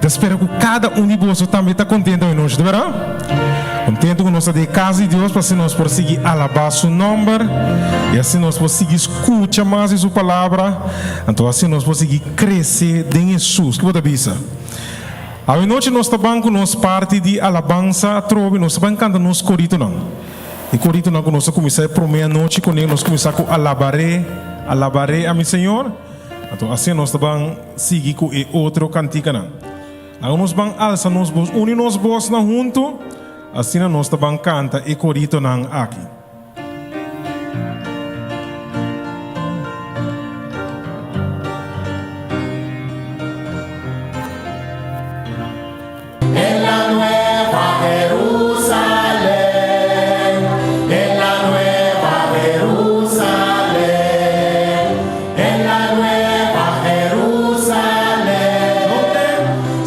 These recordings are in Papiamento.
Mi ta spera ku kada un di boso tambe ta kontento awe nochi, ta bèrdat? Kontento ku nos ta den e kas di Dios pa asina nos por sigui alabá su nòmber i asina nos por sigui skucha mas di su palabra, anto asina nos por sigui krese den Hesus. Ke bo ta bisa? Awe nochi nos ta ban ku nos parti di alabansa atrobe, nos ta ban kanta nos koritonan. E koritonan ku nos a kuminsá e promé anochi kuné, nos kuminsá ku Alabaré, alabaré a mi Señor. Anto asina nos ta ban sigui ku e otro kantikanan. Laga nos ban alsa nos bos, uni nos bosnan huntu, asina nos ta ban kanta e koritonan aki. En la nueva Jerusalén, en la nueva Jerusalén, en la nueva Jerusalén,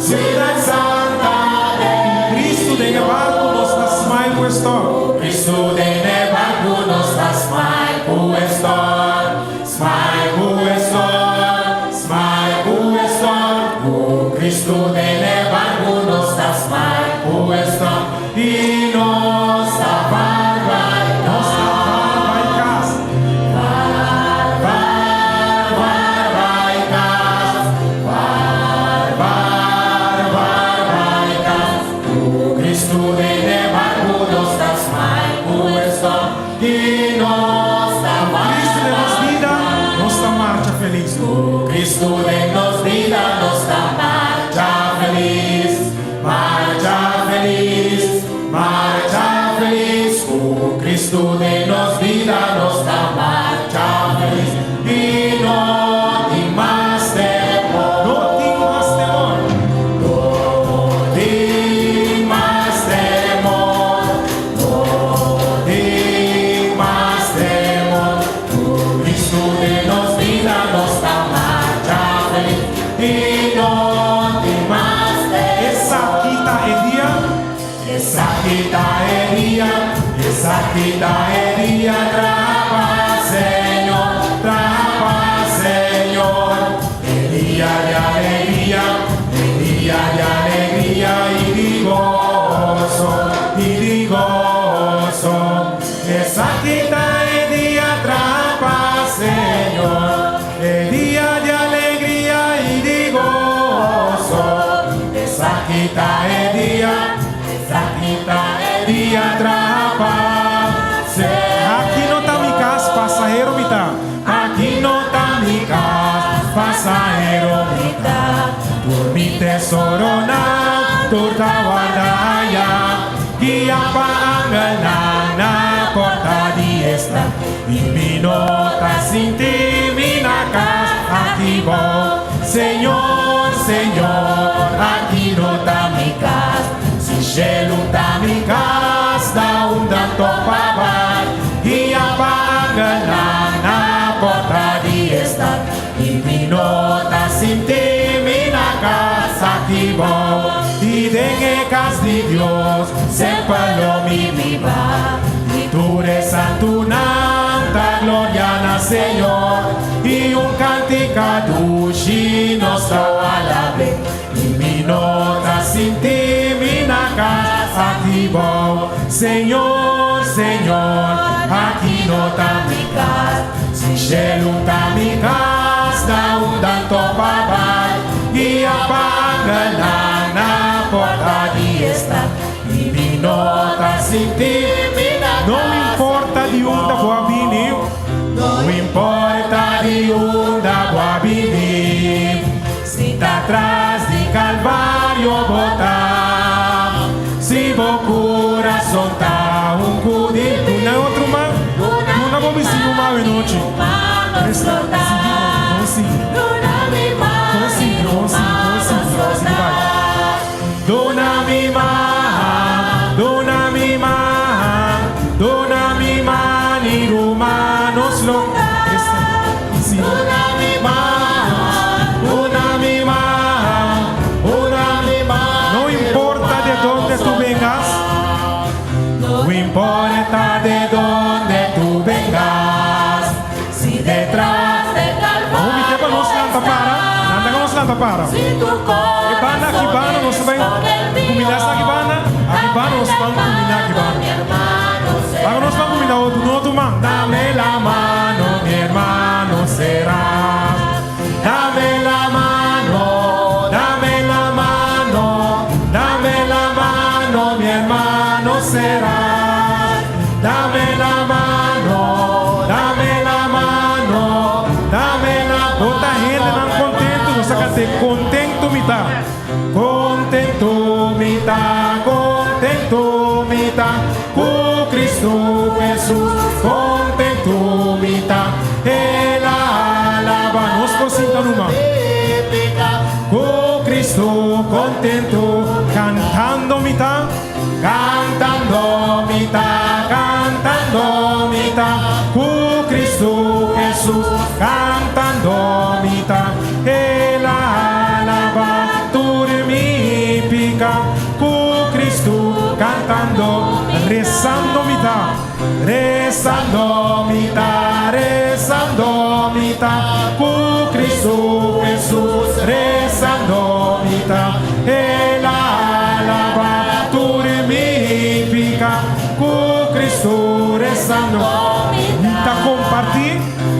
ciudad santa de Cristo den e barco nos ta smile cu e storm. Cristo den e barco nos ta smile cu e storm. Smile cu e storm, smile cu e storm, cu Cristo den e barco nos ta smile cu e storm y nos ta var bai Nos ta var bai cas. Var, var, var bai cas, var, var, var bai cas, cu Cristo den e barco nos ta smile cu e storm. I nos ta Cristo den nos bida, nos ta marcha felis. Cu Cristo den nos bida, nos ta marcha felis, marcha felis, marcha felis. Cu Cristo den nos bida, nos ta marcha felis. I no tin mas temor. No tin mas temor. No tin mas temor. No tin mas temor, ku Cristo den nos bida nos ta marcha felis i no tin mas temor. Esaki ta e dia. Esaki ta e dia, esaki ta e dia, trapa Señor, trapa Señor. E dia di alegria, e dia di alegria i di goso, i di goso. Esaki ta e dia trapa Señor, e dia di alegria i di goso. Esaki ta e dia, esaki ta e dia trapa Señor. Aki no ta mi kas, pasahero mi ta. Aki no ta mi kas, pasahero mi ta. Tur mi tesoronan, tur ta warda aya. Guia pa angelnan na porta di e stat. I mi no ta sinti mi na kas aki bou. Señor, Señor, aki no ta mi kas. Si shelu ta mi kas, na unda topa bai? Guia pa angelnan na porta di e stat. I mi no ta sinti mi na kas aki bou. I den e kas di Dios semper lo mi biba. I tur e santunan ta gloria na Señor. I un kantika dushi nos ta alab'é. I mi no ta sinti mi na kas aki bou. Señor, Señor, aki no ta mi kas. Si shelu ta mi kas, na unda anto pa bai? Guia pa angelnan na porta di e stat. I mi no ta sinti mi na No kas importa aki di unda bo a bou. bini. No importa di unda bo a bini. Si ta tras di Calvario bo ta, si bo curason ta un cu di Duna otro man, duna bo bisiño un man awenochi. Presta, sigui, bon sigui. Bon sigui, bon sigui, bon sigui, sigui bai. Duna mi man, duna mi man, duna mi man y ruman nos lo. Presta, sigui. Duna mi man, duna mi man, duna mi man. No importa de donde tú vengas. No importa de donde tú vengas, si detrás de Awo mi ke pa nos lanta para. Lanta nos. lanta para. E banda aki banda nos ta bai kuminda esaki banda, aki banda nos ta ban kuminda aki banda. Laga nos ban kuminda otro, no otro man. Dame la mano mi hermano serás. Dame la mano, dame la mano, dame la mano mi hermano serás. Dame la mano, dame la mano, dame la Bo ta hendenan kontentu, nos ta kant'é Kontentu mi ta. Kontentu mi ta, kontentu mi ta, ku Kristu Hesus. Kontentu mi ta, El a alaba. Nos por sinta numa. Ku Kristu kontentu, kantando mi ta. Cantando mi ta, cantando mi ta, cu Cristo Jesús. Cantando mi ta, El a laba tur mi pica, cu Cristo cantando, rezando mi ta, rezando mi ta, rezando mi ta, cu Cristo Jesús, rezando mi ta, El a laba tur mi pica, cu Cristo rezando. Mi ta comparti,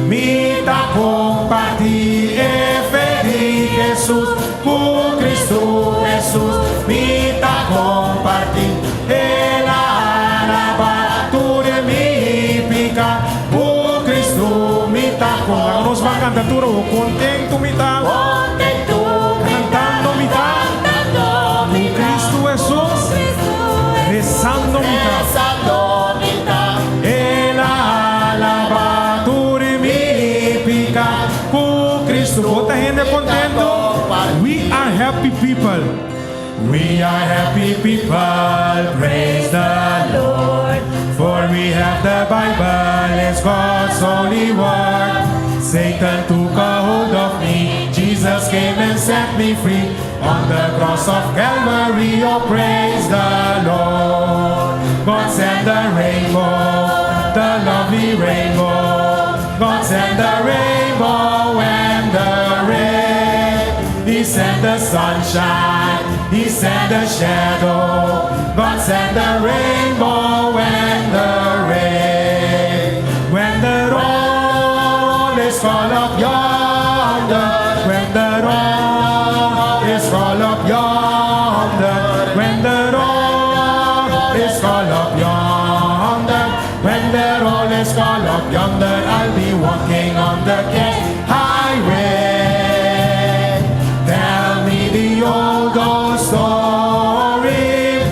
mi ta comparti e fe di Jesus, cu Cristo Jesus. Mi ta comparti, El a laba tur mi pica, cu Cristo mi ta. Con nos ban canta tur awo, contento mi ta. Cantando mi ta. Cu Cristo Hesus. Rezando mi ta. El a laba tur mi pica. Cu Cristo. Bo ta hende contento? We are happy people. We are happy people, praise the Lord. For we have the Bible, it's God's holy word. Satan took a hold of me, Jesus came and set me free. On the cross of Calvary, oh praise the Lord. God sent the rainbow, the lovely rainbow. God sent the rainbow and the rain. He sent the sunshine, He sent the shadow. God sent the rainbow and the rain. When the roll is called up yonder, when the roll is called up yonder, when the roll is called up yonder, when the roll is called up yonder, I'll be walking on the gay highway. Tell me the old, old story.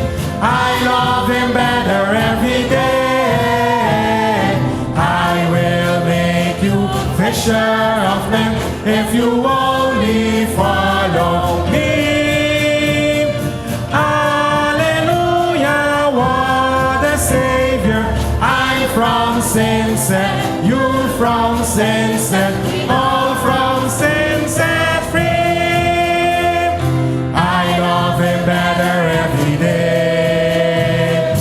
I love him better every day. I will make you fisher of men if you only follow me. Hallelujah, what a savior. I'm from sin set, you from sin set, all from sin set free. I love him better every day.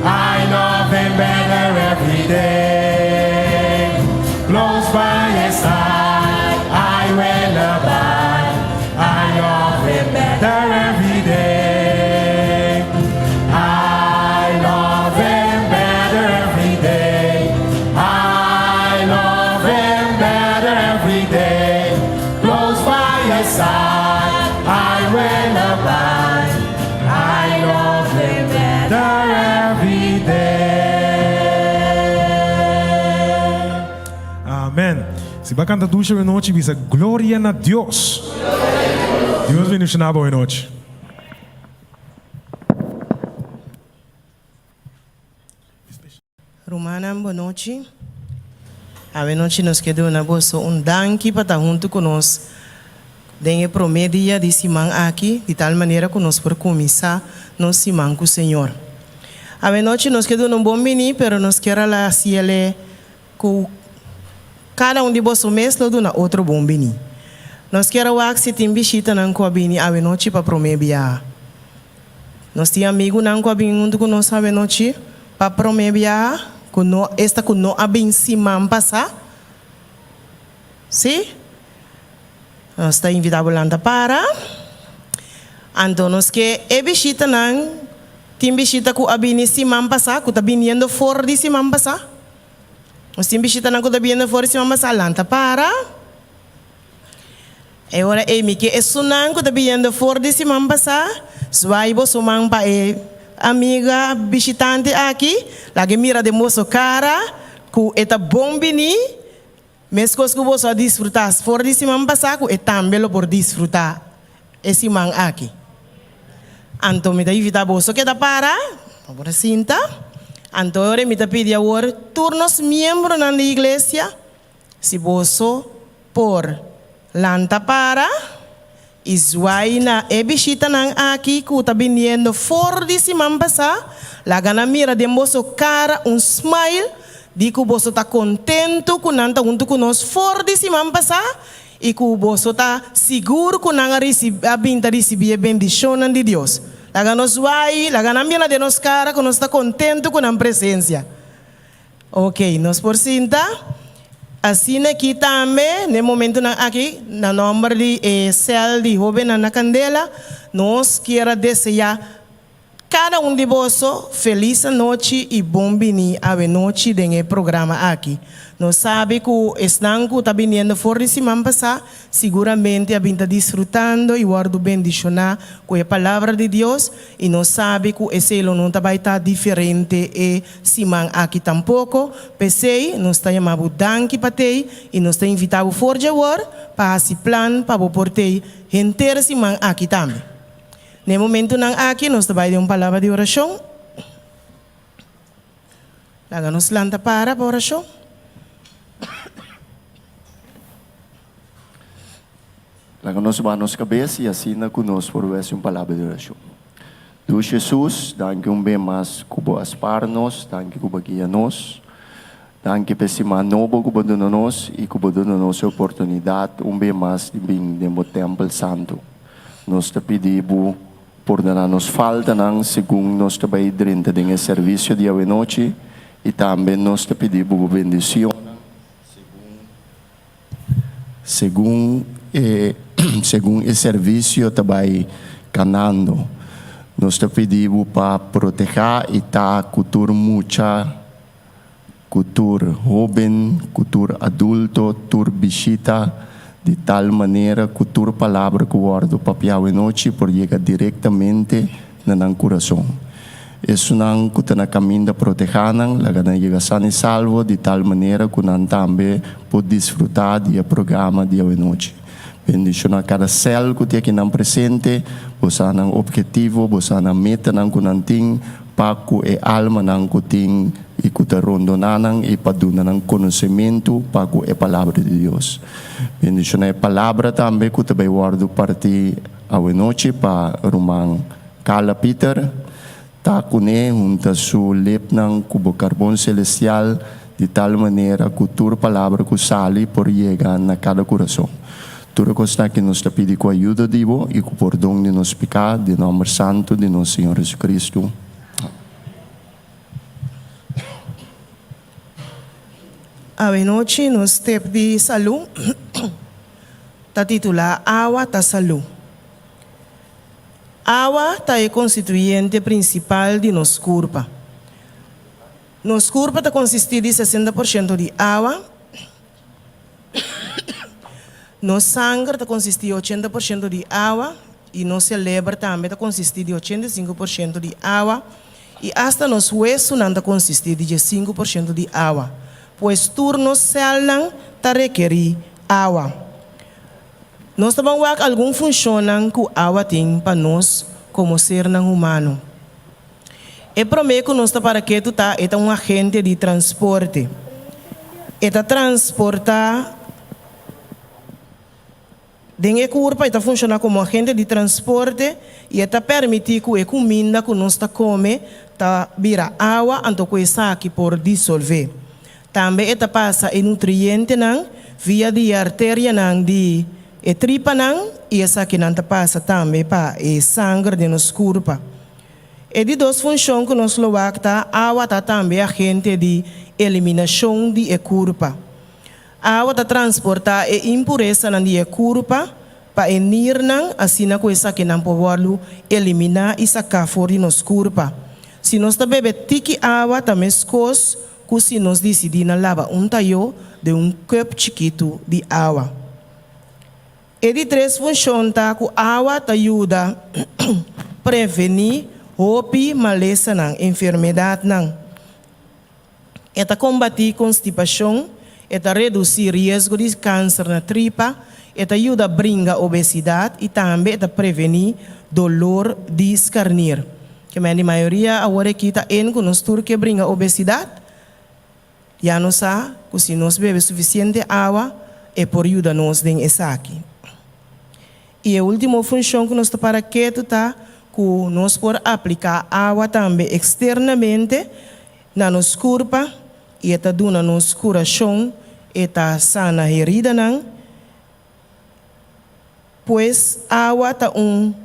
I love him better every day. Close by his side, I will abide. I love him better every day. I love him better every day. I love him better every day. Close by his side, I will abide. I love him better every day. Amen. Si bo a canta dushi anochi, bisa gloria na Dios. Dios bendiciona bo anochi. Rumannan bon nochi. Awe nochi nos ke duna boso un danki pa ta huntu ku nos den e promé dia di siman aki, di tal manera ku nos por kuminsá nos siman ku Señor. Awe nochi nos ke duna un bon biní, pero nos kier a la hasiel ku kada un di boso mes lo duna otro bon biní. Nos kier a wak si tin bishitanan ku a bini awe nochi pa promé biaha. Nos tin amigunan ku a bin huntu ku nos awe nochi pa promé biaha, ku no, esta ku no a bin siman pasá. Sí? Nos ta invitá bo lanta para. Anto nos ke e bishitanan, tin bishita ku a bini siman pasá, ku ta biniendo for di siman pasá. Nos tin bishitanan ku ta biniendo for di siman pasá, lanta para. E ora ei mi ke esunnan ku ta biniendo for di siman pasá, zwai boso man pa e amiga bishitante aki, laga e mira den boso kara ku e ta bon bini. Meskos ku boso a disfrutá for di siman pasá ku e tambe lo por disfrutá e siman aki. Anto mi ta invitá boso keda para, pa por a sinta. Anto e ora mi ta pidi awor tur nos miembronan di iglesia si boso por lanta para i zwai na e bishitanan aki ku ta biniendo for di siman pasá, laga nan mira den boso kara un smile di ku boso ta kontentu ku nan ta huntu ku nos for di siman pasá i ku boso ta sigur ku nan a risibí a bin ta risibí e bendishonnan di Dios. Laga nos zwai, laga nan mira den nos kara ku nos ta kontentu ku nan presensia. Ok, nos por sinta. Asina aki tambe, n'e momentunan aki, na nòmber di e sèl di hóbennan na Kandela, nos kier a deseá kada un di boso felis anochi i bon bini awenochi den e programa aki. Nos sabi ku esnan ku ta biniendo for di siman pasá siguramente a bin ta disfrutando i wòrdu bendishoná ku e Palabra di Dios i nos sabi ku esei lo no ta bai ta diferente e Siman aki tampoko. P'esei, nos ta yama bo danki pa tei i nos ta invitá bo for dje awor pa hasi plan pa bo por tei henter siman aki tambe. Na e momentunan aki nos ta bai den un palabra di orashon. Laga nos lanta para pa orashon. Laga nos baha nos kabes i asina ku nos por wes un palabra di orashon. Dushi Hesus, danki un be mas ku bo a spar nos, danki ku bo a guia nos. Danki pa e siman nobo ku bo duna nos i ku bo duna nos e oportunidat un be mas di bin den bo tèmpel santu. Nos ta pidi bo pordona nos faltanan segun nos ta bai drenta den e servisio di awenochi i tambe nos ta pidi bo bo bendicionnan segun Segun e segun e servisio ta bai kanando, nos ta pidi bo pa protehá i ta ku tur mucha, ku tur hóben, ku tur adulto, tur bishita, di tal manera ku tur palabra ku wòrdu papiá awenochi por yega direktamente na nan kurason. Esunnan ku ta na kaminda protehá nan, laga nan yega san i salvo di tal manera ku nan tambe por disfrutá di e programa di awenochi. Bendishoná kada sèl ku tin akinan presente, bo sa nan ophetivo, bo sa nan metanan ku nan tin pa ku e almanan ku tin i ku ta rondoná nan i pa duna nan konosementu pa ku e Palabra di Dios. Bendishoná e palabra tambe ku ta bai wòrdu partí awenochi pa ruman Carla Pieter ta kuné hunta su lepnan ku bo karbon selestial di tal manera ku tur palabra ku sali por yega na kada kurason. Tur e kosnan aki nos ta pidi ku ayuda di bo i ku pordon di nos piká, den nòmber santu di nos Señor Jesucristo. Amen. Awenochi nos tep di salú ta titulá Awa ta salú. Awa ta e konstituyente prinsipal di nos kurpa. Nos kurpa ta konsistí di sesenta por shento di awa. Nos sanger ta konsistí ochenta por shento di awa i nos seleber tambe ta konsistí di 85 por shento di awa i asta nos huesunan ta konsistí di diesinku por shento di awa. Pues tur nos sèlnan ta rekerí awa. Nos ta ban wak algun funshonnan ku awa tin pa nos komo sernan humano. E promé ku nos ta para ketu ta e ta un agente di transporte. E ta transportá den e kurpa, e ta funshoná komo agente di transporte i e ta permití ku e kuminda ku nos ta kome ta bira awa anto ku esaki por disolvé. Tambe e ta pasa e nutrientenan via di e arterianan di e tripanan i esakinan ta pasa tambe pa e sanger den nos kurpa. E di dos funshon ku nos lo wak ta awa ta tambe agente di eliminashon di e kurpa. Awa ta transportá e impuresanan di e kurpa. pa e nirnan asina ku esakinan por wòrdu eliminá i saká for di nos kurpa. Si nos ta bebe tiki awa ta meskos ku si nos disidí na laba un tayó den un kùp chikitu di awa. E di tres funshon ta ku awa ta yuda prevení hopi malesanan, enfermedatnan. E ta kombatí konstipashon, e ta redusí riesgo di kanser na tripa, e ta yuda bringa obesidat i tambe e ta prevení dolor di skarnir. Ke men di mayoria awor aki ta en ku nos tur ke bringa obesidat. Ya nos sa ku si nos bebe sufisiente awa, e por yuda nos den esaki. I e último funshon ku nos ta para ketu ta ku nos por apliká awa tambe eksternamente na nos kurpa i e ta duna nos kurashon, e ta sana heridanan. Pues awa ta un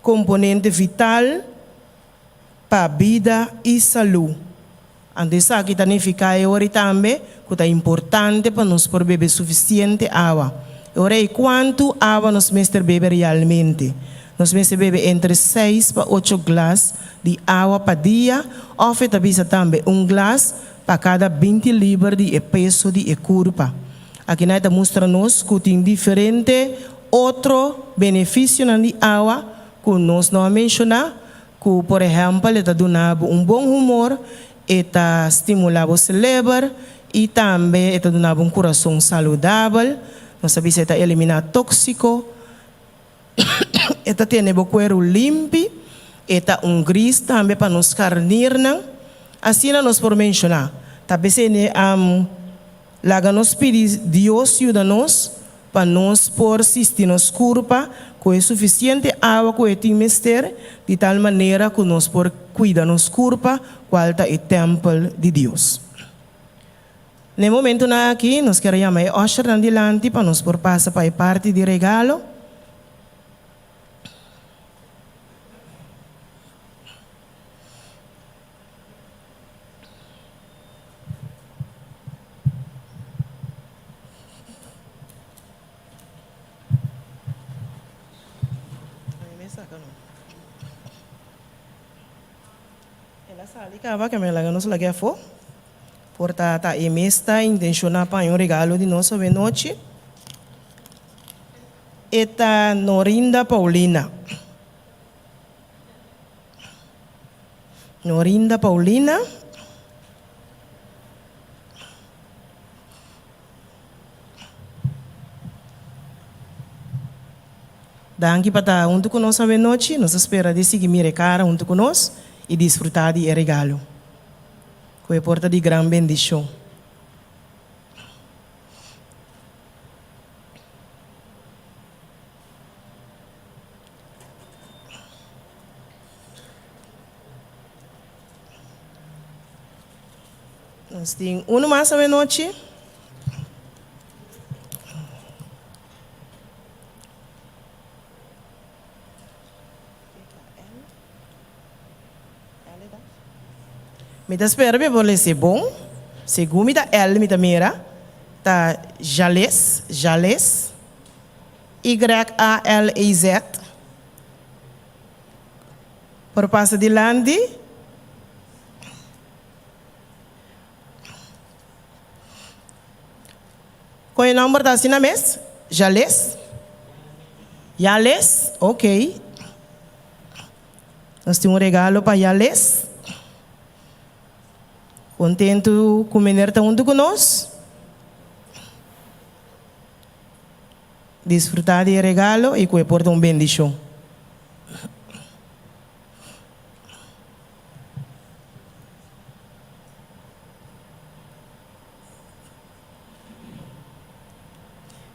komponente vital pa bida i salú. Anto esaki ta nifiká e ora ei tambe ku ta importante pa nos por bebe sufisiente awa. E ora ei kuantu awa nos mester bebe realmente? Nos mester bebe entre seis pa ocho glas di awa pa dia òf e ta bisa tambe un glas pa kada 20 liber di e peso di e kurpa. Akinan e ta mustra nos ku tin diferente otro benefisionan di awa ku nos no a menshoná, ku por ehèmpel e ta duna bo un bon humor, e ta stimulá bo seleber i tambe e ta duna bo un kurason saludabel. Nos ta bisa e ta eliminá tóksiko, e ta tene bo kueru limpi, e ta un gris tambe pa nos karnirnan. Asina nos por menshoná. Ta p'esei Laga nos pidi Dios yuda nos pa nos por sisti nos kurpa ku e sufisiente awa ku e tin mester, di tal manera ku nos por kuida nos kurpa, kual ta e tèmpel di Dios. Na e momentunan aki, nos kier a yama e ushernan dilanti pa nos por pasa pa e parti di regalo. El a sali caba que me laga nos lag'e afó. Por ta ta e mes ta intenciona pa haña un regalo di nos awenochi. E ta Norinda Paulina. Norinda Paulina. Danki pa ta huntu ku nos awenochi. Nos ta spera di sigui mira e kara huntu ku nos i disfrutá di e regalo ku e por ta di gran bendishon. Nos tin uno mas awenochi. Mi ta spera mi por lese bon. Segun mi ta L mi ta mira ta Jales, Jales. Y-A-L-E-Z. Por pasa dilanti. Kon e nomber ta asina mes? Jales? Yales? Ok. Nos tin un regalo pa Yales. Kontentu ku meneer ta huntu ku nos. Disfrutá di e regalo i ku e por ta un bendishon.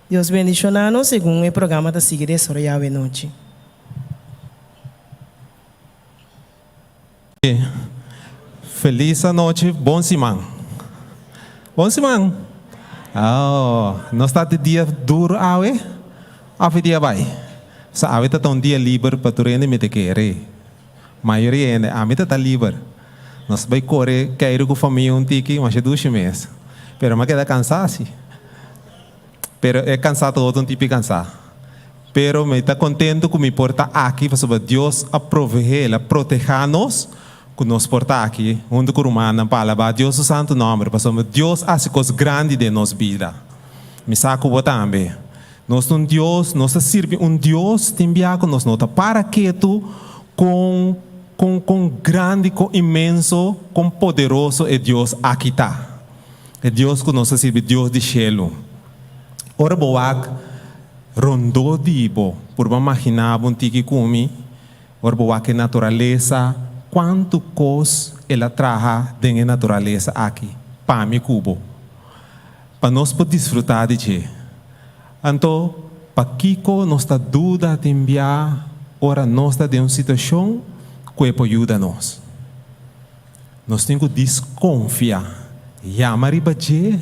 Dios bendishoná nos segun e programa ta sigui desaroyá awe nochi. Felis anochi, bon siman. Bon siman. Oh, nos ta di dia duro awe of e dia bai? Sa awe ta ta un dia liber pa tur hende mi ta kere. Mayoria hende, ami ta ta liber. Nos bai kore keiru ku famia un tiki, masha dushi mes. Pero mi a keda kansá si. Pero e kansá ta otro un tipi kansá. Pero mi ta kontentu ku mi por ta aki pasobra Dios a proveé, el a protehá nos ku nos por ta aki huntu ku rumannan pa alabá Dios su santu nòmber pasobra Dios a hasi kos grandi den nos bida. Mi sa ku bo tambe. Nos ta un Dios, nos ta sirbi un Dios tin bia ku nos no ta para ketu kon kon kon grandi, kon inmenso, kon poderoso e Dios aki ta. E Dios ku nos ta sirbi, Dios di shelu. Ora bo wak rondó di bo, purba maginá bo un tiki ku mi, ora bo wak e naturalesa, kuantu kos el a traha den e naturalesa aki pa mi ku bo, pa nos por disfrutá di dje. Anto, pakiko nos ta duda tin bia ora nos ta den un situashon ku e por yuda nos? Nos tin ku diskonfia, yama riba dje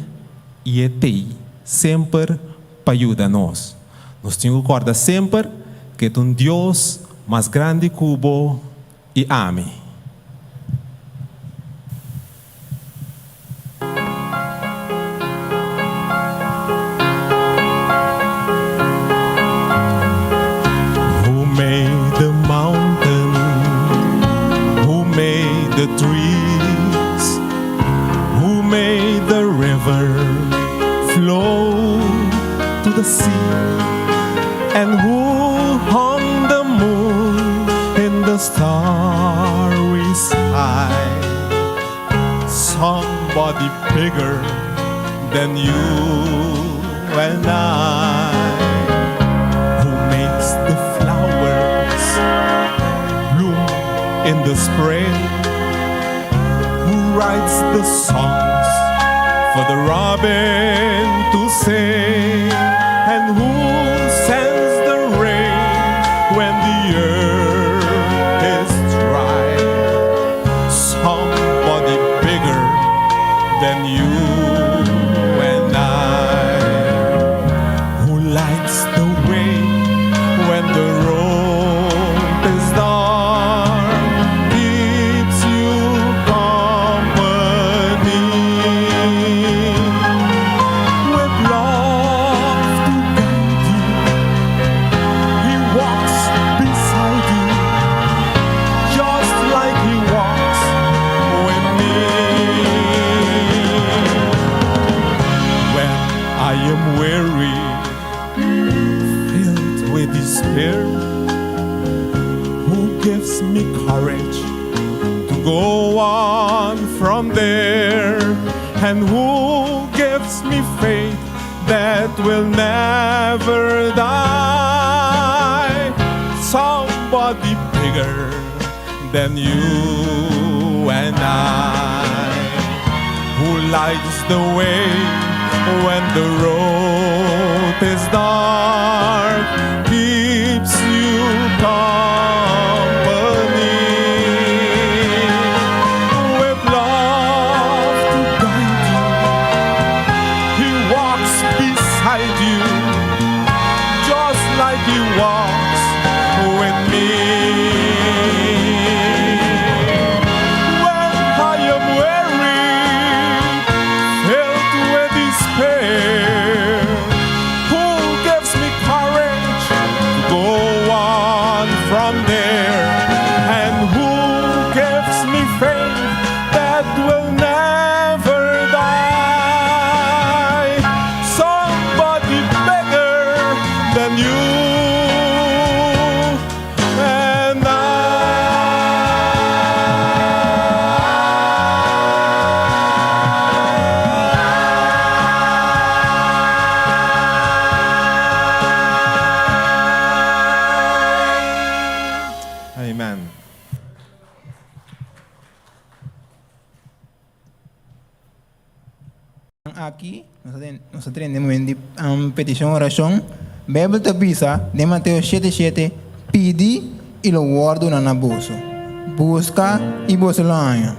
i e t'ei semper pa yuda nos. Nos tin ku kòrda semper ku e ta un Dios mas grandi ku bo i ami. Who made the mountain? Who made the trees? Who made the river flow to the sea? And who hung the moon in the starry sky? Somebody bigger than you and I. Who makes the flowers bloom in the spring? Who writes the songs for the robin to sing? And who sends the rain when the earth is dry? Somebody bigger than you and I. Who lights the way when the road is dark, keeps you company with love to guide you. He walks beside you, just like he walks with me. When I am weary, filled with despair, who gives me courage to go on from there, and who gives me faith that will never die? Somebody bigger than you and I, who lights the way when the road is dark, keeps you company with love to guide you. He walks beside you, just like he walks with me. When I am weary, filled with despair, who gives me courage to go on from there? And who gives me faith that will never die? Somebody bigger than you and I. Amen. Aki, nos ta den momento di petishon orashon. Beibel ta bisa den Mateo shete shete, Pidi i lo wòrdu duna na boso, buska i boso lo haña,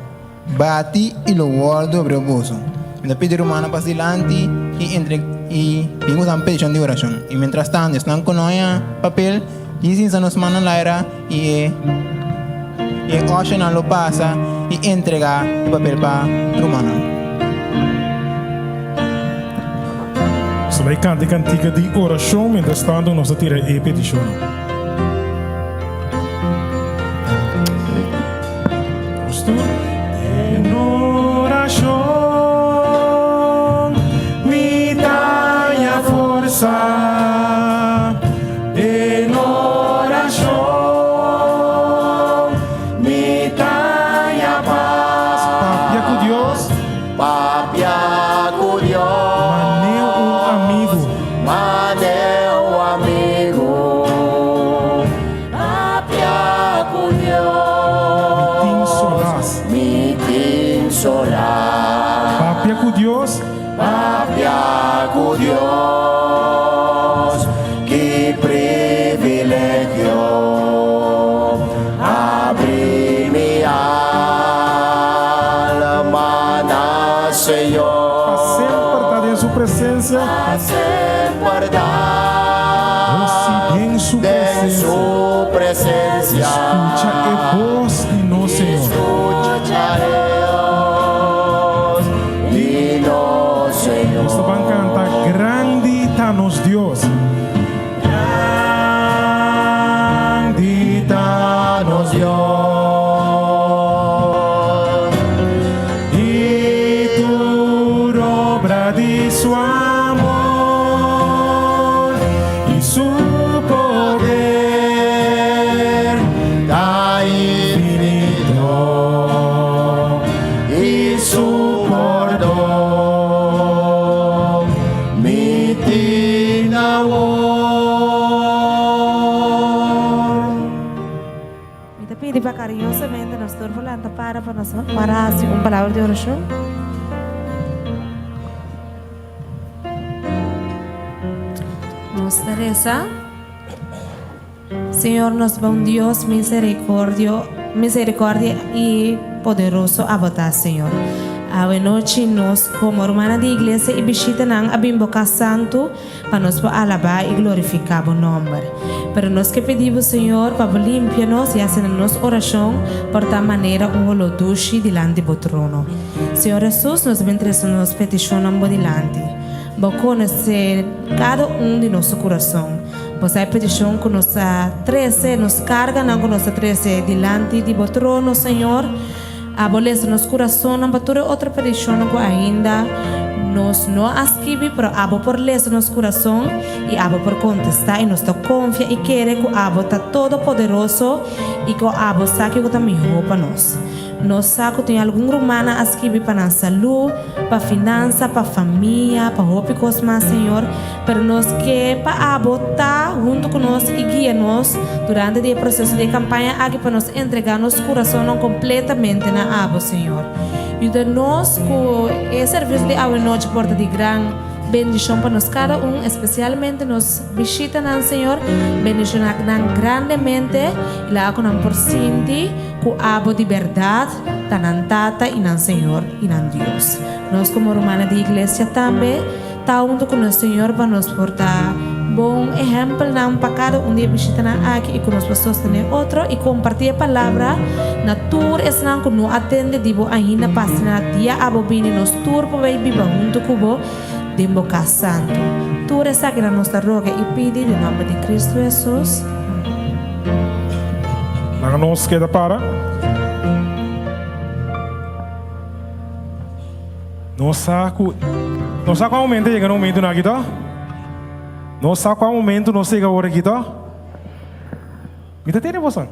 bati i lo wòrdu abri pa boso. Mi ta pidi rumannan pas dilanti i entre i bin ku nan petishon di orashon. I mientras tanto esnan ku no haña papel, djis hinsa nos mannan laira i e i e ushernan lo pasa i entregá e papel pa rumannan. ta bai kanta e kantika di orashon, mientras tanto nos ta tira e petishonnan. Nos tur. Den orashon mi ta haña forsa. Den orashon mi ta haña pas. Papia ku Dios. Papia ku Dios. Man'é un amigu. Man'é un amigu. Papia ku Dios. Mi tin solas. Mi tin solas. Papia ku Dios. Papia ku Dios. Ki privilegio. Abri mi alma na Señor. Pa semper ta den su presencia. Pa semper ta Gosi den su den presencia. su presencia. Scucha e bos di nos Señor. Scucha e bos di nos Señor. Nos ta ban canta Grandi ta nos Dios. Grandi ta nos Dios. I tur obra di su amor i su poder ta infinito i su pordon mi tin awor. Mi ta pidi pa kariñosamente nos tur por lanta para pa nos para hasi un palabra di orashon. Nos ta resa. Señor nos bon Dios misericordio misericordia y poderoso abo ta Señor. Awe nochi nos como rumannan di iglesia y bishitanan a bin bo cas santo pa nos por alaba y glorifica bo nomber. Pero nos ke pidi bo Señor pa bo limpia nos y haci nos oracion por ta manera un holo dushi dilanti bo trono. Señor Jesus nos bin trece nos peticionnan bo dilanti. Bo conoce cada un di nos su curason. Bo sa e petishon ku nos a trese, nos karganan ku nos a trese dilanti di bo trono, Señor. Abo lesa nos kurasonnan pa tur e otro petishonnan ku ainda nos no a skibi, pero abo por lesa nos kurason i abo por kontestá i nos ta konfia i kere ku abo ta todopoderoso i ku abo sa kiko ta mihó pa nos. Nos sa ku tin algun rumannan a skibi pa nan salú, pa finansa, pa famia, pa hopi kos mas, Señor. Pero nos ke pa abo ta huntu ku nos i guia nos durante di e proseso di e kampaña aki pa nos entregá nos kurasonnan kompletamente na abo, Señor. Yuda nos ku e servisio di awenochi por ta di gran bendishon pa nos kada un, espesialmente nos bishitanan, Señor. Bendishoná nan grandemente i laga ku nan por sinti ku abo di bèrdat ta nan Tata i nan Señor i nan Dios. Nos komo rumannan di iglesia tambe. Ta huntu ku nos Señor pa nos por ta bon ehèmpelnan pa kada un di e bishitanan aki i ku nos por sostené otro i kompartí e palabra na tur esnan ku no a tende di bo ainda pa asina dia abo bini nos tur por bai biba huntu ku bo den bo kas santu. Tur esakinan nos ta roga i pidi den nòmber di Kristu Hesus. Laga nos keda para. Nos sa ku nos sa kua momento yega na momentunan aki to? Nos sa kua momento nos yega awor aki to? Mi ta tene bosan?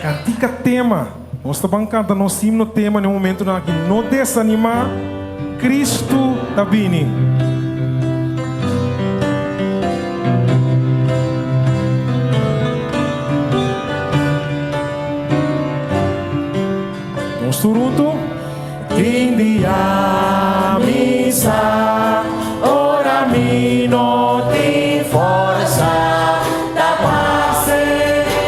Kantika tema. Nos ta ban kanta nos himno tema na e momentunan aki. No desanimá, Kristu ta bini. Nos tur huntu. Tin dia mi sa ora mi no tin forsa ta parse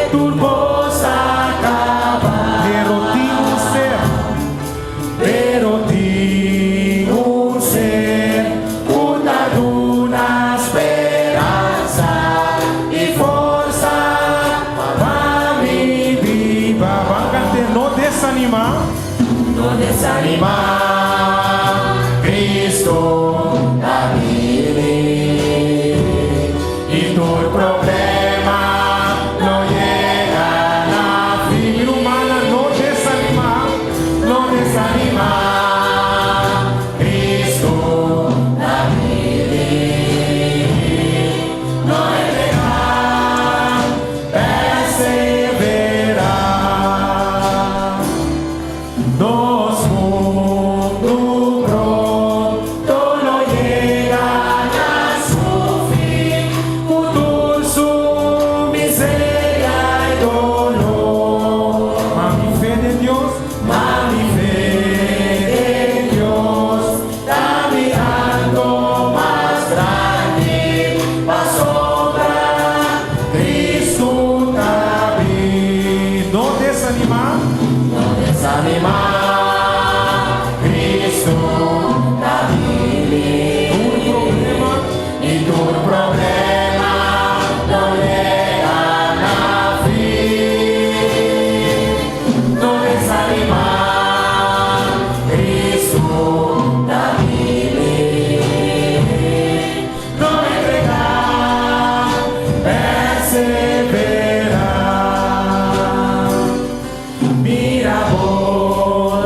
tur kos a kaba. Pero tin un ser. Pero tin un ser ku ta duna speransa i forsa pa mi biba. Ban kant'é no desanimá. No desanimá, Cristo ta bini. tur problema lo yega na fin. Mi rumannan, no desanimá, No desanimá, Cristo ta bini. No entregá, perseverá. Nos mundu pronto lo yega na su fin, ku tur su miseria i doló. Ma mi fe den Dios, Ma mi fe den Dios ta mirando mas grandi, pasobra Cristo ta bin. No desanimá. No desanimá, Cristo ta bini. Tur problema. I tur problema lo yega na fin. No desanimá, Cristo ta bini. No entregá, perseverá. Mira bo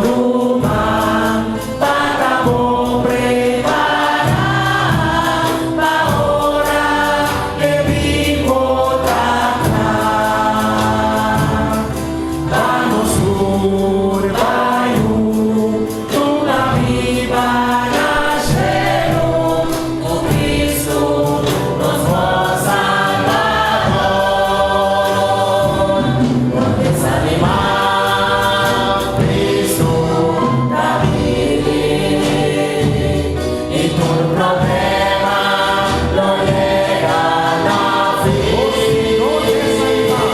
ruman, pa ta bon prepará, pa ora e bin bo ta kla. Pa nos tur bai huntu na biba na shelu, ku Cristo nos bon Salbador. No desanimá, Cristo ta bini. I tur problema lo yega na fin. No desanimá.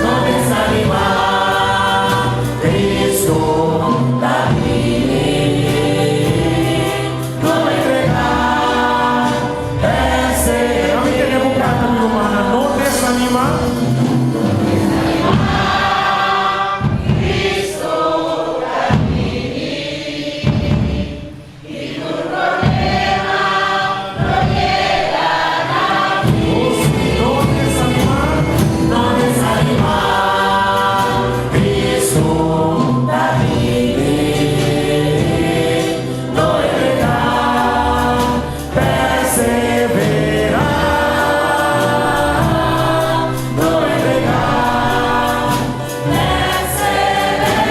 No desanimá, Cristo ta bini. No entregá, Ami tene bo kanta, mi rumannan, no desanimá. No desanimá. No desanimá, Cristo ta bini. No entregá, perseverá. No entregá, perseverá.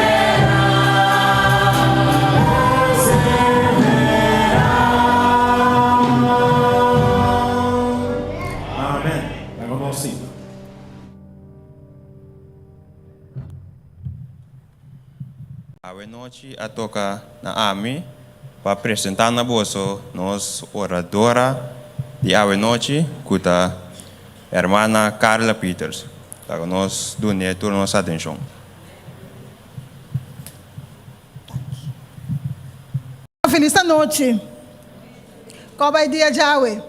Perseverá. Amèn. Laga nos sinta. Awe nochi a toka na ami pa presentá na boso nos oradora di awe nochi ku ta Hermana Carla Peters. Laga nos dun'é tur nos atenshon. Felis anochi. Kò bai dia djawe?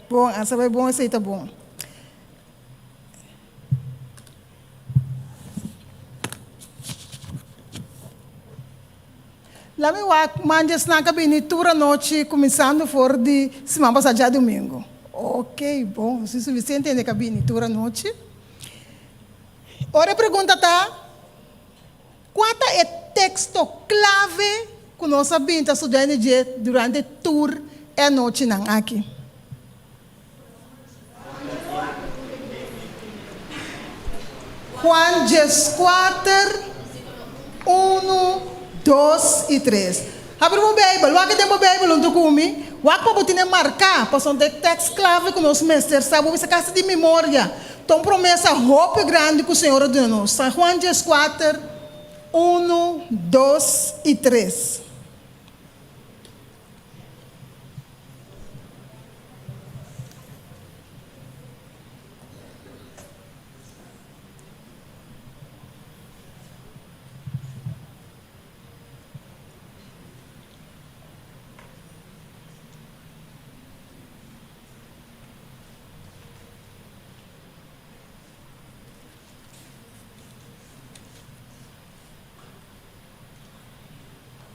Bon, asa bai bon, esei ta bon. La mi wak man djesnan ka bini tur anochi kuminsando for di siman pasá djadumingu. Ok, bon, si sufisiente hende ka bini tur anochi. Ora e pregunta ta, Kua ta e teksto klave ku nos a bin ta studia di dje durante tur e anochinan aki? Juan 14, unu, dos i tres. Habri bo Beibel, wak den bo Beibel huntu ku mi. Wak pa bo tene marká, pasobra ta e tèks klave ku nos mester sa. Bo bisa kasi di memoria. Ta un promesa hopi grandi ku Señor a duna nos. San Juan 14, unu, dos i tres.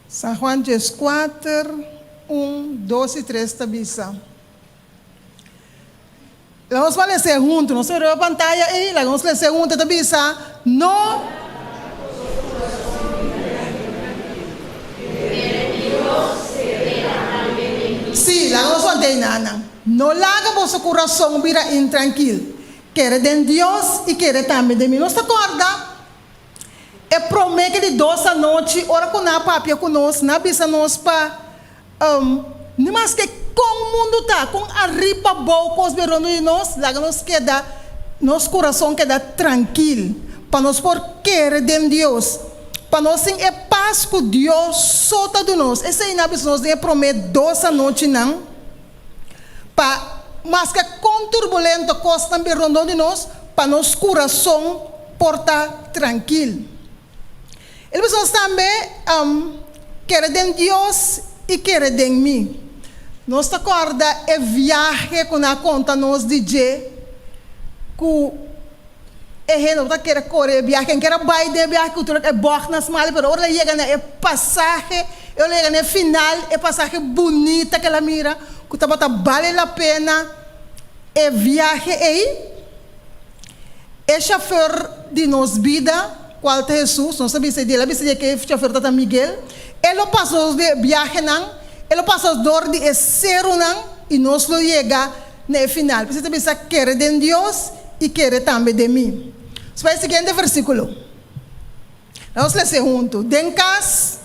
San Juan 14, un, dos i tres ta bisa. Laga nos ban les'é huntu. Nos ta mira riba pantaya ei. Laga nos les'é huntu. E ta bisa, No. Sí, laga nos want'é einanan. No laga boso kurason bira intrankil. Kere den Dios i kere tambe den mi. Nos ta kòrda e promé ke di dos anochi ora ku nan a papia ku nos, nan a bisa nos pa Ni maske kon mundu ta, kon ariba abou kos bin rondó di nos, laga nos keda, nos kurason keda trankil, pa nos por kere den Dios, pa nos tin e pas ku Dios so ta duna nos. Esei nan a bisa nos den e promé dos anochinan, pa maske kon turbulento kosnan bin rondó di nos, pa nos kurason por ta trankil. El bisa nos tambe, Kere den Dios i kere den mi. Nos ta kòrda e viahe ku nan a konta nos di dje, ku e hende no ta kere kore e viahe, ken kere bai den e viahe ku tur e bògnan smal, pero ora el a yega na e pasahe, ora el a yega na e final, e pasahe bunita ku el a mira, ku tabata bale la pena e viahe ei. E shafer di nos bida, cual ta Jesus, nos a bisa di el a bisa di ke e shafer ta ta Miguel, e lo pasa nos di e biahenan, e lo pasa nos door di e serunan y nos lo yega na e final. P'esei ta bisa kere den Dios y kere tambe den mi. Nos bai e siguiente versiculo. Nos lese huntu. Den kas.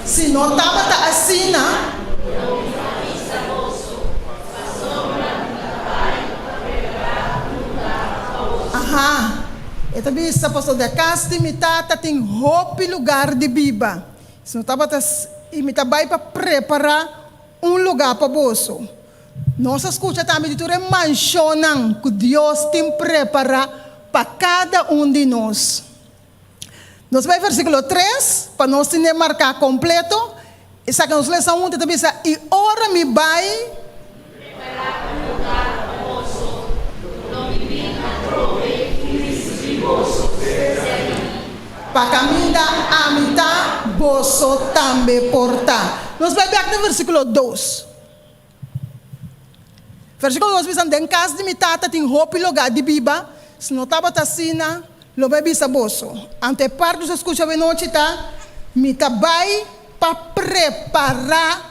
Si no tabata asina. Aha. E ta bisa, Pasobra den kas di mi Tata tin hopi lugar di biba. Si no tabata, i mi ta bai pa prepará un lugá pa boso. Nos a skucha tambe di tur e manshonnan ku Dios tin prepará pa kada un di nos. Nos bai versíkulo tres pa nos tene marká kompleto. Esaki nos lesa huntu, e ta bisa, I ora mi bai. Prepará un lugá pa boso, lo mi bin atrobe i risibí boso serka di mi. Pa kaminda ami ta, boso tambe por ta. Nos bai bèk na versíkulo dos. Versíkulo dos bisa, Den kas di mi Tata tin hopi lugá di biba, si no tabata asina, lo mi a bisa boso. Anto e parti ku nos a skucha awenochi ta, Mi ta bai pa prepará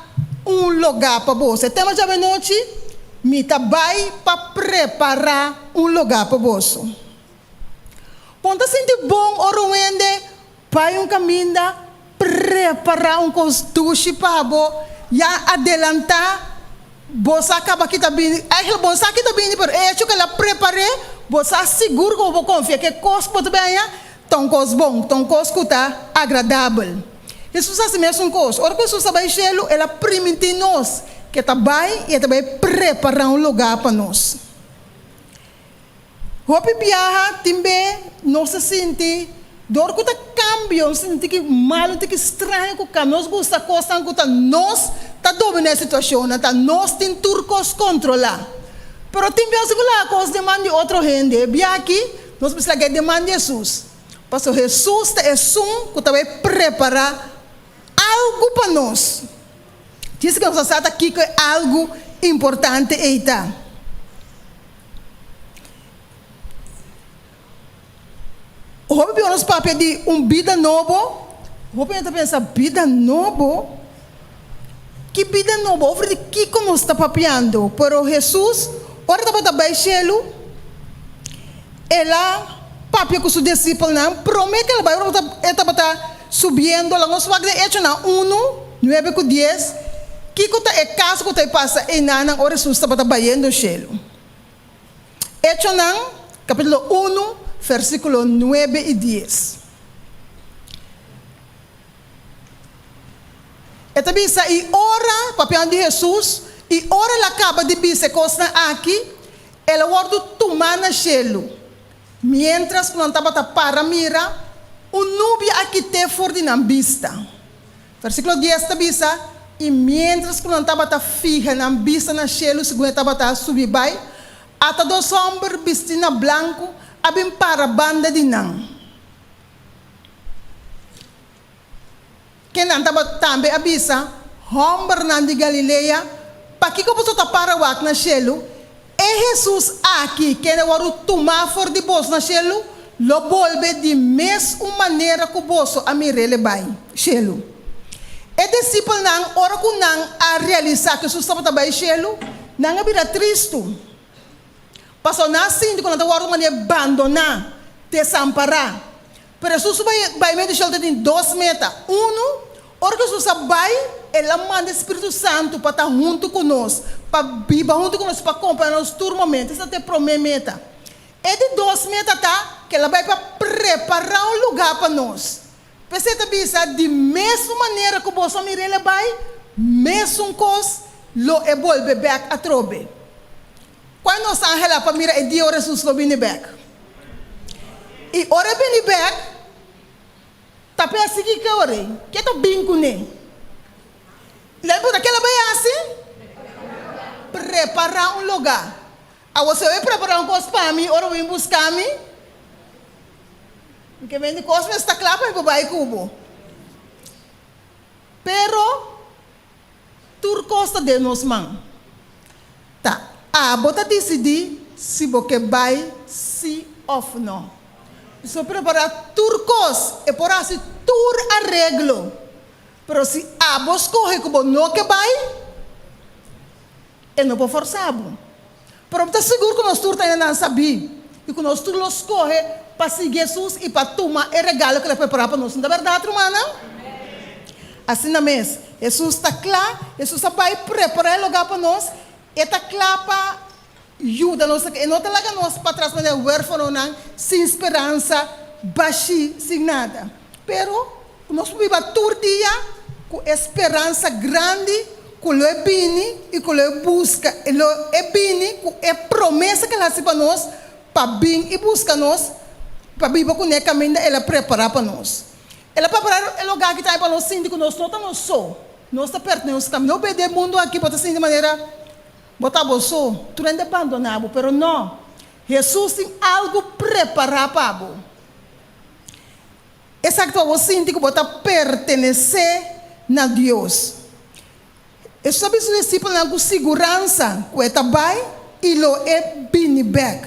un lugá pa boso. E tema dje awenochi, Mi ta bai pa prepará un lugá pa boso. Bon ta sinti bon ora un hende bai un kaminda prepará un kos dushi pa bo, ya adelantá bo sa kaba ki ta bini. Eigenlijk bo no sa ki ta bini, pero e hecho ku el a prepar'é, bo sa sigur ku bo por konfia ku e kos ku bo ta bin haña ta un kos bon, ta un kos ku ta agradabel. Hesus a hasi mesun kos. Ora ku Hesus a bai shelu, el a primintí nos ku e ta bai i e ta bai prepará un lugá pa nos. Hopi biaha tin be nos ta sinti dor ku ta kambio, nos ta sinti ki malu, tin ki straño ku kambio. Nos gusta kosnan ku ta nos ta dominá e situashonnan, ta nos tin tur kos kontrolá. Pero tin bia nos tin ku laga kos den man di otro hende. E bia aki nos mester laga e den man di Hesus, pasobra Hesus ta esun ku ta bai prepará algu pa nos. Djis ku nos a sa ta kiko e algu importante ei ta. Hopi bia nos papia di un bida nobo, hopi hende ta pensa, Bida nobo? Ki bida nobo? Over di kiko nos ta papiando? Pero Hesus, ora e tabata bai shelu, el a papia ku su disipelnan promé ku el a bai. Ora e tabata subiendo, laga nos wak den Echonan unu, nuebe ku dies, kiko ta e kaso ku ta e pasa einanan ora Hesus tabata bayendo shelu. Echonan, kapítulo unu, versíkulo nuebe i dies. E ta bisa, I ora, papiando di Hesus, i ora el a kaba di bisa e kosnan aki, el a wòrdu tumá na shelu. Miéntras ku nan tabata para mira, un nubia a kit'é for di nan bista. Versíkulo dies ta bisa, I miéntras ku nan tabata fiha nan bista na shelu segun e tabata subi bai, ata dos hòmber bistí na blanku a bin para banda di nan. Ken nan tabata tambe a bisa. Hòmbernan di Galilea, pakiko boso ta para wak na shelu? E Hesus aki, kende a wòrdu tumá for di boso na shelu, lo bolbe di mes un manera ku boso a mir'é le bai shelu. E disipelnan, ora ku nan a realisá ku Hesus tabata bai shelu, nan a bira tristu, pasobra nan a sinti ku nan ta wòrdu manera bandoná, desampará. Pero Hesus su baimentu di shelu ta tin dos meta. Unu, ora ku Hesus a bai, el a manda e spiritu santu pa ta huntu ku nos, pa biba huntu ku nos, pa kompañá nos tur momentu. Esei ta e promé meta. E di dos meta ta ku el a bai pa prepará un lugá pa nos. P'esei e ta bisa, Di mesun manera ku boso a mira el a bai, mesun kos lo e bolbe bèk atrobe. Kua nos anhelá pa mira e dia ora Hesus lo bini bèk? I ora e bini bèk, ta persiguí ke ora ei? Ke ta bin kuné? Lei puntra, Ke lo bai hasi? Prepará un lugá. Awor si bo bai prepará un kos pa mi, ora bo bin buska mi, mi ke bende kos mester ta kla pa mi por bai ku bo. Pero Tur kos ta den nos man. Ta abo ta disidí si bo ke bai sí òf nò. So prepará tur kos, e por hasi tur areglo, pero si abo skohe ku bo no ke bai, e no por fòrsá bo. Pero mi ta sigur ku nos tur ta hende nan sabí i ku nos tur lo skohe pa sigui Hesus i pa tuma e regalo ku el a prepará pa nos. No ta bèrdat, rumannan? Asina mes, Hesus ta kla, Hesus a bai prepará e lugá pa nos, e ta kla pa yuda nos, e no ta laga nos patras manera huérfanonan, sin speransa, bashí, sin nada. Pero, nos por biba tur dia ku e speransa grandi ku lo e bini i ku lo e buska, lo e bini ku e promesa ku el hasi pa nos pa bin i buska nos, pa biba kuné kaminda el a prepará pa nos. El a prepará e lugá aki tambe pa nos sinti ku nos no ta nos so. Nos ta pertenesé tambe. No b'e den mundu aki bo ta sinti manera bo ta bo so, tur hende a bandoná bo, pero no. Hesus tin algu prepará pa bo. Esaki ta pa bo sinti ku bo ta pertenesé na Dios. Hesus a bisa su disipelnan ku siguransa ku e ta bai i lo e bini bèk.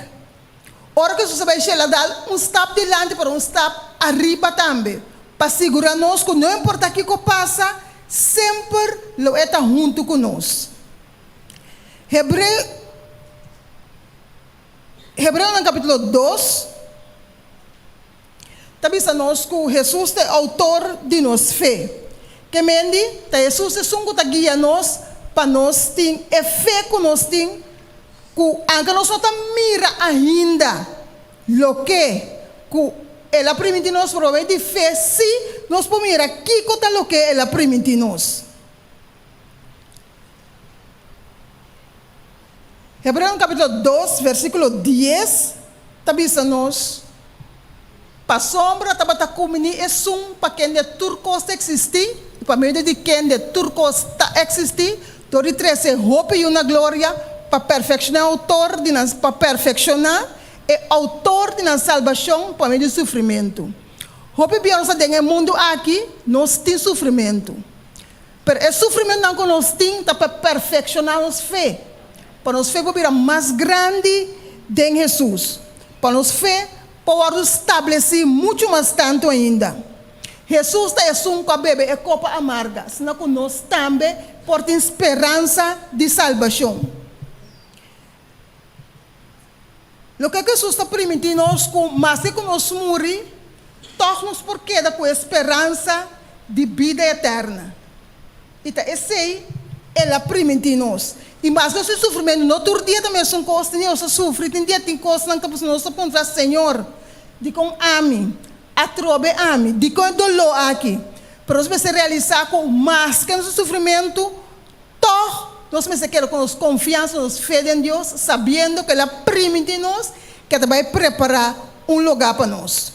Ora ku Hesus a bai shel a dal un stap dilanti pero un stap ariba tambe pa sigurá nos ku no importá kiko pasa, semper lo e ta huntu ku nos. Hebreo Hebreonan kapítulo dos ta bisa nos ku Hesus ta e outor di nos fe. Ke mendi, ta Hesus esun ku ta guia nos pa nos tin e fe ku nos tin, ku anke nos no ta mira ainda loke ku El a primintí nos, pero pa medio di fe sí nos por mira kiko ta loke El a primintí nos. Hebreonan capítulo dos versículo dies ta bisa nos, Pasobra tabata kumini esun pa kende tur kos ta eksistí, i pa medio di kende tur kos ta eksistí, dor di trese hopi yu na gloria, pa perfekshoná e outor di nan, pa perfekshoná e outor di nan salbashon pa medio di sufrimentu. Hopi bia nos ta den e mundu aki, nos tin sufrimentu. Pero e sufrimentunan ku nos tin ta pa perfekshoná nos fe, pa nos fe por bira mas grandi den Hesus, pa nos fe por wòrdu stablesí muchu mas tantu ainda. Hesus ta esun ku a bebe e kopa amarga, asina ku nos tambe por tin speransa di salbashon. Loke ku Hesus ta primintí nos ku maske ku nos muri, tòg nos por keda ku e speransa di bida eterna. I ta esei el a primintí nos. I maske nos tin sufrimentu, no tur dia ta mesun kos, tin dia nos ta sufri, tin dia tin kosnan ta nos ta puntra, Señor, dikon ami? Atrobe ami? Dikon e doló aki? Pero nos mester realisá ku maske nos tin sufrimentu, Tòg, nos mester keda ku nos konfiansa, nos fe den Dios, sabiendo ku El a primintí nos ku E ta bai prepará un lugá pa nos.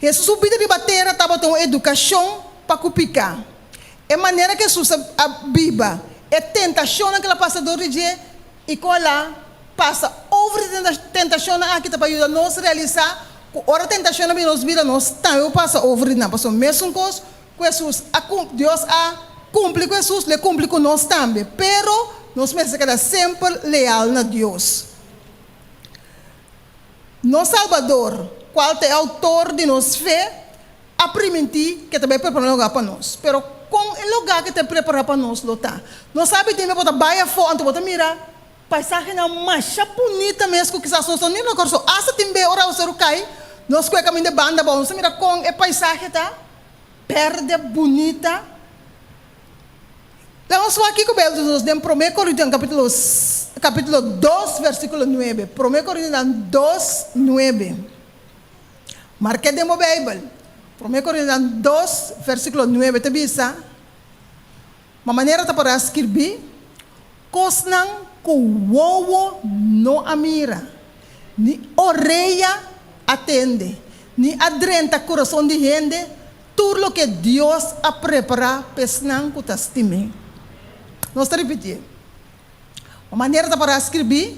Hesus su bida riba tera tabata un edukashon pa ku piká. E manera ku Hesus a biba, e tentashonnan ku el a pasa dor di dje i kon el a pasa over di e tentashonnan aki ta pa yuda nos realisá ku ora tentashonnan bini nos bida, nos tambe por pasa over di nan. Pasobra mesun kos ku Hesus a, Dios a. kumpli ku Hesus, lo e kumpli ku nos tambe. Pero, nos mester keda semper leal na Dios. Nos Salbador, kual ta e outor di nos fe, a primintí ku e ta bai prepará un lugá pa nos. Pero kon e lugá ku e ta prepará pa nos lo ta? Nos sabi tin bo ta bai afó anto bo ta mira paisahenan masha bunita mes ku kisas nos no mira na Kòrsou. Asta tin be ora awaseru kai, nos kue kaminda e banda abou, nos ta mira kon e paisahe ta bèrdè, bunita. Laga nos wak kiko Beibel ta bisa nos den Promé Korintionan kapítulo kapítulo dos versíkulo nuebe. Promé Korintionan dos nuebe. Mark'é den bo Beibel. Promé Korintionan dos versíkulo nuebe ta bisa, Ma manera ta por a skirbí, Kosnan ku wowo no a mira, ni orea a tende, ni a drenta kurason di hende, Tur loke Dios a prepará pa esnan ku ta stim'é. Nos ta ripitié. Un manera ta pará skribí,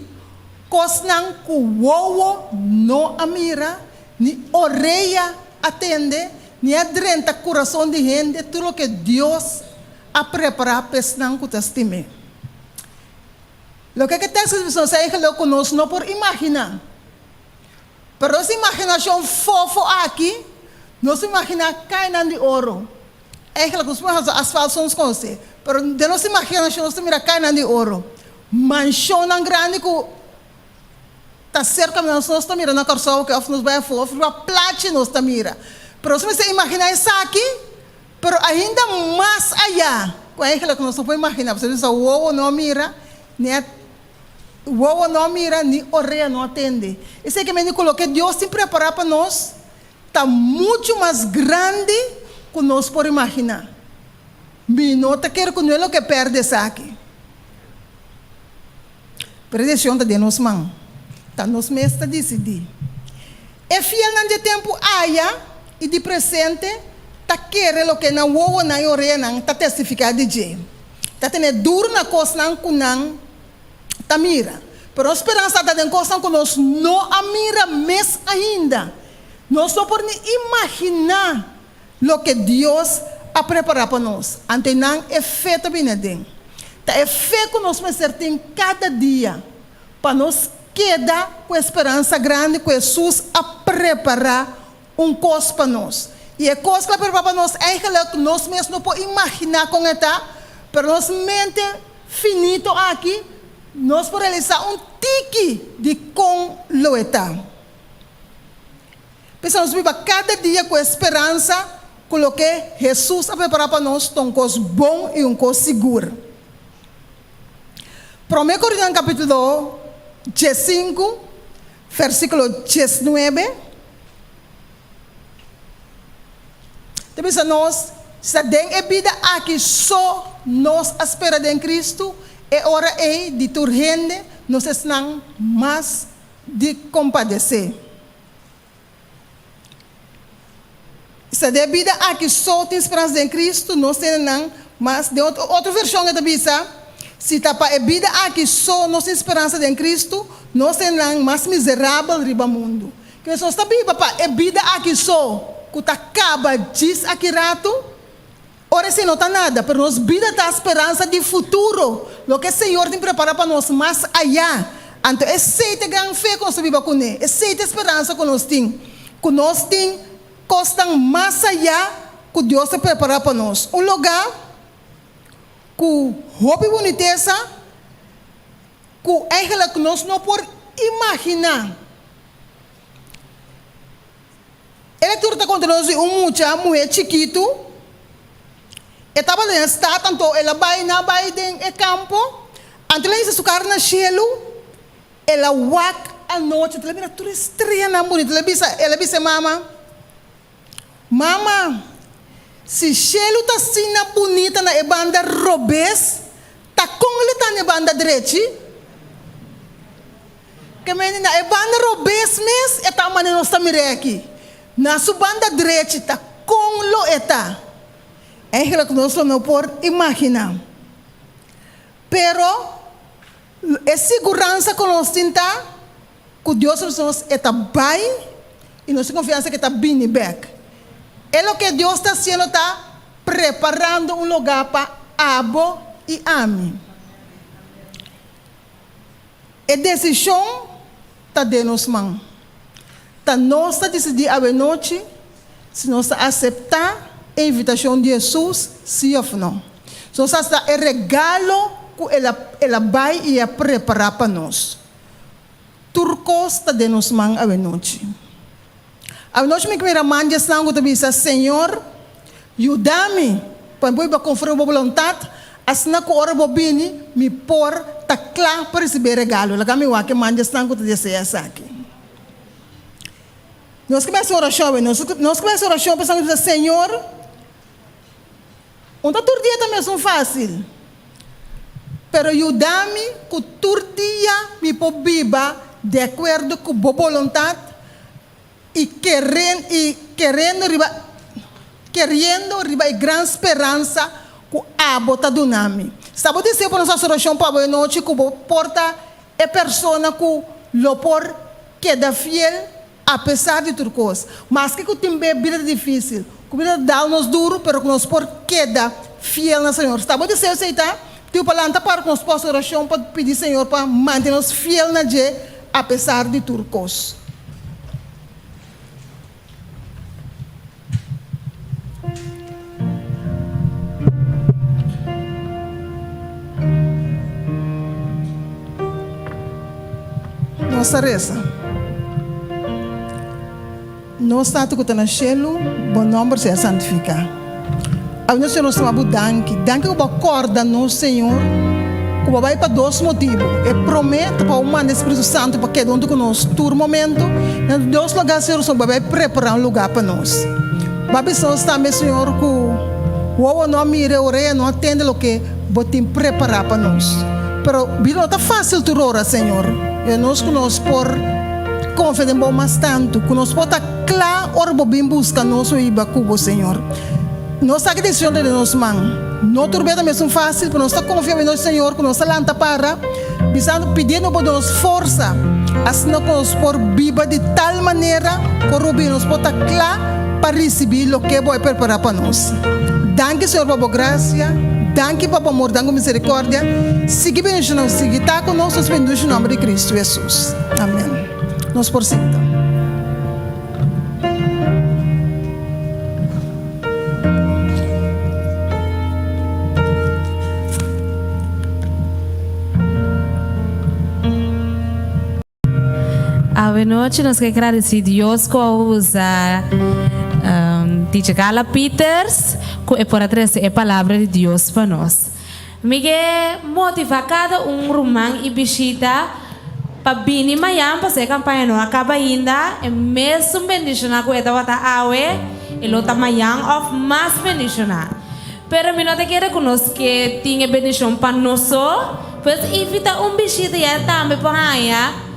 Kosnan ku wowo no a mira, ni orea a tende, ni a drenta kurason di hende, tur loke Dios a prepará pa esnan ku ta stim'é. Loke ku e teksto ta bisa nos eigenlijk ku nos no por imaginá. Pero nos imaginashon fofo aki, nos imaginá kainan di oro. Eigenlijk nos por hasi asfalt soms konosé, pero den nos imaginashon nos ta mira kainan di oro. Manshonnan grandi ku ta serka nos, nos ta mira na Kòrsou òf nos bai afó òf riba plachi nos ta mira. Pero nos mester imaginá esaki, pero ainda mas ayá ku eigenlijk nos no por imaginá, pasobra nos wowo no a mira, ni a. Wowo no a mira, ni orea no a tende. Esei ke mende ku loke Dios tin prepará pa nos ta muchu mas grandi ku nos por imaginá. Mi no ta kere ku no e loke pèrdè esaki. Pero e desishon ta den nos man. Ta nos mes ta disidí. E fielnan dje tempu aya i di presente ta kere loke nan wowonan i oreanan ta testifiká di dje. Ta tene duru na kosnan ku nan ta mira. Pero nos speransa ta den kosnan ku nos no a mira mes ainda. Nos no por ni imaginá loke Dios a prepará pa nos. Anto einan e fe ta bini aden. Ta e fe ku nos mester tin kada dia pa nos keda ku e speransa grandi ku Hesus a prepará un kos pa nos. I e kos ku el a prepará pa nos eigenlijk nos mes no por imaginá kon e ta, pero nos mente finito aki nos por realisá un tiki di kon lo e ta. P'esei nos biba kada dia ku e speransa ku loke Hesus a prepará pa nos ta un kos bon i un kos sigur. Promé Korintianan kapítulo diesinku, versíkulo diesnuebe, ta bisa nos, Si ta den e bida aki so nos a spera den Kristu, e ora ei di tur hende nos esnan mas di kompadesé. Si ta den e bida aki so tin speransa den Kristu, nos tene nan mas. Den otro vershon e ta bisa, Si ta pa e bida aki so nos tin speransa den Kristu, nos tene nan mas miserabel riba mundu. Ke nos ta biba pa e bida aki so ku ta kaba djis aki ratu? Ora esei no ta nada, pero nos bida ta speransa di futuro, loke Señor tin prepará pa nos mas ayá. Anto esei ta e gran fe ku nos ta biba kuné, esei ta e speransa ku nos tin, ku nos tin kosnan mas ayá ku Dios ta prepará pa nos, un lugá ku hopi bunitesa ku eigenlijk nos no por imaginá. E lectura ta conta nos di un mucha muhe chikitu. E tabata den e stad, anto el a bai na bai den e campo. Anto el a hisa su cara na cielu, el a wak anochi, anto el a mira tur e streanan bunita. El a bisa, el a bisa e mama, Mama, si cielu ta asina bunita na e banda robes, ta con el ta na e banda drechi? Ke mende na e banda robes mes e ta manera nos ta mir'é aki. Na su banda drechi ta kon lo e ta. Eigenlijk nos lo no por imaginá. Pero e siguransa ku nos tin ta ku Dios nos nos e ta bai i nos tin konfiansa ku e ta bini bèk. E loke Dios ta hasiendo ta preparando un lugá pa. abo i ami. E desishon ta den nos man. Ta nos ta disidí awenochi si nos ta aseptá e invitashon di Hesus sí òf nò. Si nos ta aseptá e regalo ku el a el a bai i a prepará pa nos. Tur kos ta den nos man awenochi. Awenochi mi mira man di esnan ku ta bisa, Señor, yuda mi pa mi por biba konforme bo boluntat, asina ku ora bo bini mi por ta kla pa risibí e regalo. Laga mi wak e man di esnan ku ta deseá esaki. Nos ke hasi orashon awe. Nos nos ke hasi orashon pa esnan ku ta bisa, Señor, un ta tur dia ta mesun fásil, pero yuda mi ku tur dia mi por biba di akuerdo ku bo boluntat i keren i kerendo riba keriendo riba e gran speransa ku abo ta duna mi. Sta bo deseo pa nos hasi orashon pa abo e nochi ku bo por ta e persona ku lo por keda fiel apesar di tur kos. Maske ku tin be bida ta difísil, ku bida ta dal nos duru, pero ku nos por keda fiel na Señor. Sta bo deseo esei ta? Tiu pa lanta para ku nos por hasi orashon pa pidi Señor pa mantene nos fiel na dje apesar di tur kos. Nos ta resa. Nos Tata ku ta na shelu, bo nòmber sea santifiká. Awe nos Señor nos ta bo danki. Danki ku bo a kòrda nos, Señor, ku bo a bai pa dos motibu. E promé ta pa bo manda e Spiritu Santu pa keda huntu ku nos tur momentu. Na di dos lugá, Señor, bo a bai prepará un lugá pa nos. Bo a bisa nos tambe, Señor, ku wowo no a mira i orea no a tende loke bo tin prepará pa nos. Pero bida no ta fásil tur ora, Señor. I nos ku nos por konfia den bo mas tantu, ku nos por ta kla ora bo bin buska nos o hiba ku bo, Señor. Nos sa ki desishon ta den nos man. No tur bes ta mesun fásil, pero nos ta konfia den nos Señor ku nos ta lanta para, bisando, pidiendo bo duna nos forsa, asina ku nos por biba di tal manera ku ora bo bini nos por ta kla pa risibí loke bo a prepará pa nos. Danki, Señor, pa bo grasia. Danki pa bo amor, danki pa bo miserikòrdia. Sigui bendishoná nos, sigui ta ku nos. Nos bendishoná na nòmber di Kristu Hesus. Amèn. Nos por sinta. Awenochi nos ke gradisi Dios ku a usa Teacher Carla Pieters ku e por a trese e palabra di Dios pa nos. Mi ke motiva kada un ruman i bishita pa bini mayan pasobra e kampaña no a kaba ainda. E mesun bendishoná ku e tabata awe, e lo ta mayan òf mas bendishoná. Pero mi no ta kere ku nos ke tin e bendishon pa nos so, pues invita un bishita ya e tambe por haña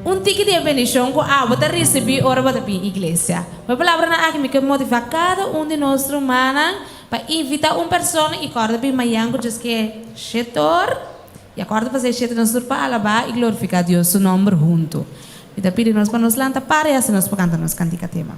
un tiki di e bendishon ku abo ta risibí ora bo ta bin iglesia. Ku e palabranan aki mi ke motivá kada un di nos rumannan Pa invita un persona y corda bin mayan cu djes ke shetor y a corda pa ser shete nos tur pa alaba y glorifica Dios su nomber hunto. Mi ta pidi nos pa nos lanta para y haci nos pa canta nos cantica tema.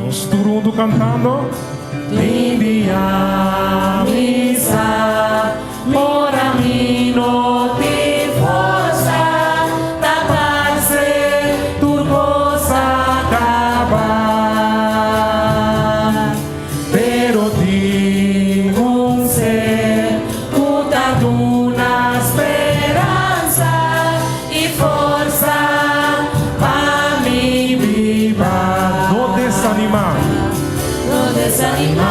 Nos tur hunto cantando. Mi dia mi sa ora mi no tin forsa ta parse tur kos a kaba pero tin un ser ku ta duna speransa i forsa pa mi biba. No desanimá. No desanimá.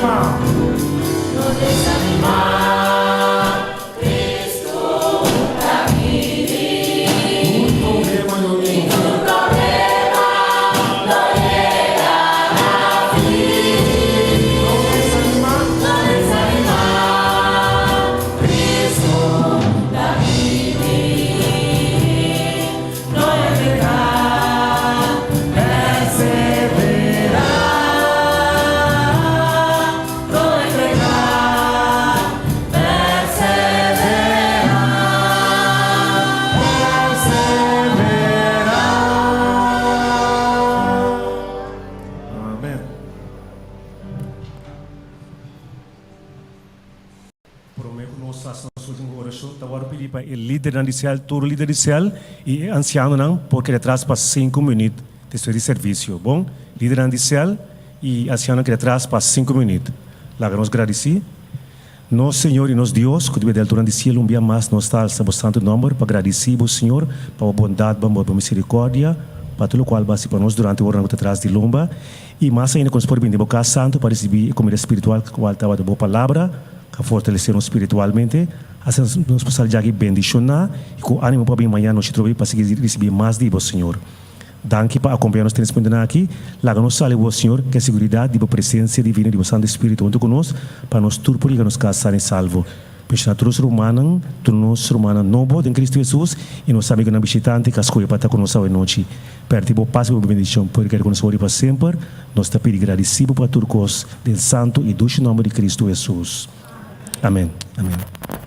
desanimá. No desanimá, Cristo ta bini. Tur problema lo yega un fin. Tur problema lo yega na fin. No desanimá. No desanimá, Cristo ta bini. No entregá, perseverá. No entregá, perseverá. Perseverá. Amen. Promé ku nos hasi nos último orashon, ta wòrdu pidi pa e lidernan di sèl, tur lider di sèl i e ansianonan por keda tras pa sinku minüt despues di servisio. Bon, lidernan di sèl i ansianonan keda tras pa sinku minüt. Laga nos gradisí nos Señor i nos Dios ku ta bira di alturan di sielu un bia mas nos ta alsa bo santu nòmber pa gradisí bo, Señor, pa bo bondat, bo amor, bo miserikòrdia, pa tur lokual bo a hasi pa nos durante oranan ku ta tras di lomba. I mas ainda ku nos por bini den bo kas santu pa risibí e kumida spiritual kual tabata bo palabra, ku a fortalesé nos spiritualmente. Asina nos por sali djaki bendishoná i ku ánimo pa bin mañana nochi trobe pa sigui risibí mas di bo, Señor. Danki pa akompañá nos den es momentunan aki. Laga nos sali bo, Señor, ku e siguridat di bo presensia divino di bo Santu Spiritu huntu ku nos, pa nos tur por yega nos kas san i salvo. Bishita tur nos rumannan, tur nos rumannan nobo den Cristo Jesus i nos amigunan bishitante ku a skohe pa ta ku nos awenochi. Perti bo pas i bo bendishon por keda ku nos ora i pa semper. Nos ta pidi gradisí bo pa tur kos den santu i dushi nòmber di Cristo Jesus. Amen. Amen.